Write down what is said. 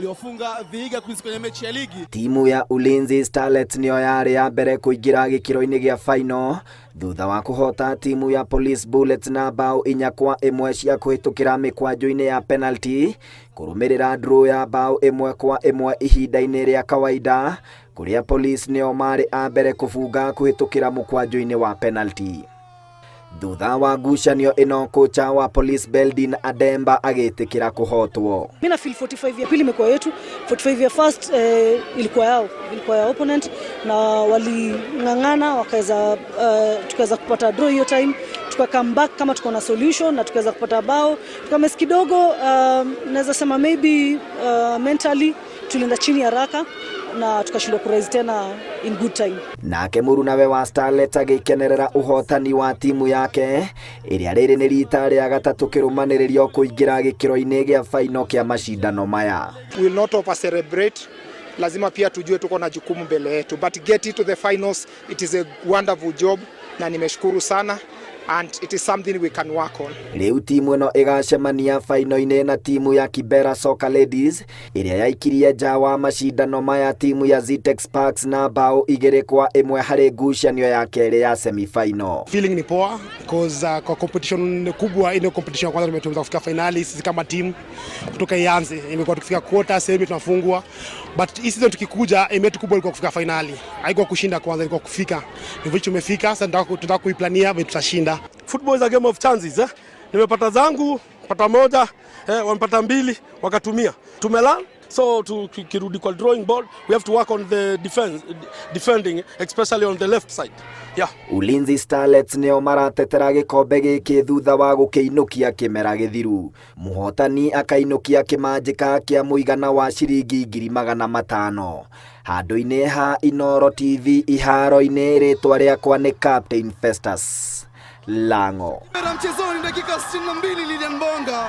Iliwafunga Vihiga Queens kwenye mechi ya ligi. Timu ya Ulinzi Starlets nĩyo yarĩ ya mbere kũingĩra gĩkĩro-inĩ gĩa final thutha wa kũhota timu ya Police Bullets na bao 4-1 cia kũhĩtũkĩra mĩkwanjo-inĩ ya penalty, kũrũmĩrĩra draw ya bao 1-1 ihinda-inĩ rĩa kawaida, kũrĩa Police nĩo marĩ a mbere kũbunga kũhĩtũkĩra mũkwanjo-inĩ wa penalty. Thutha wa ngucanio ĩno, kocha wa Police Beldin Ademba agĩtĩkĩra kũhotwo. Mimi na feel 45 ya pili imekuwa yetu, 45 ya first ilikuwa yao, ilikuwa ya opponent na waling'ang'ana wakaweza, tukaweza kupata draw hiyo time, tuka come back kama tuko na solution na tukaweza kupata bao, tukamess kidogo. Naweza sema maybe mentally tulienda chini haraka na tukashindwa kurise tena in good time. Nake mũrunawe wa Starlet agĩkenerera ũhotani wa timu yake ĩrĩa rĩrĩ nĩ rita rĩa gatatũ kĩrũmanĩrĩrio kũingĩra gĩkĩro-inĩ gĩa final kĩa macindano maya. We will not over celebrate. Lazima pia tujue tuko na jukumu mbele yetu, but get it to the finals, it is a wonderful job na nimeshukuru sana and it is something we can work on. Rĩu timu ĩno ĩgacemania faino-inĩ na timu ya Kibera Soccer Ladies ĩrĩa yaikirie nja wa macindano maya timu ya Zetech Sparks na bao 2-1 harĩ ngucanio ya kerĩ ya semi-final. Feeling ni poa because kwa competition kubwa, ile competition ya kwanza tumeweza kufika finali sisi kama team kutoka ianze. Imekuwa tukifika quarter, semi, tunafungwa, but hii season tukikuja, aim yetu kubwa ilikuwa kufika finali, haikuwa kushinda kwanza, ilikuwa kufika. Ndivyo tumefika sasa, tunataka kuiplania vile tutashinda. Football is a game of chances, eh? Nimepata zangu pata moja, wamepata mbili wakatumia. Tumelearn, so tukirudi kwa drawing board, we have to work on the defense, defending, especially on the left side. Yeah. Ulinzi Starlets nĩo maratetera gĩkombe gĩkĩ thutha wa gũkĩinũkia kĩmera gĩthiru. Mũhotani akainũkia kĩmanjĩka kĩa mũigana wa ciringi 500,000. Handũ-inĩ ha Inooro TV iharo-inĩ, rĩtwa rĩakwa nĩ Captain Festus Lango. Mchezoni dakika 62, Lilian Bonga.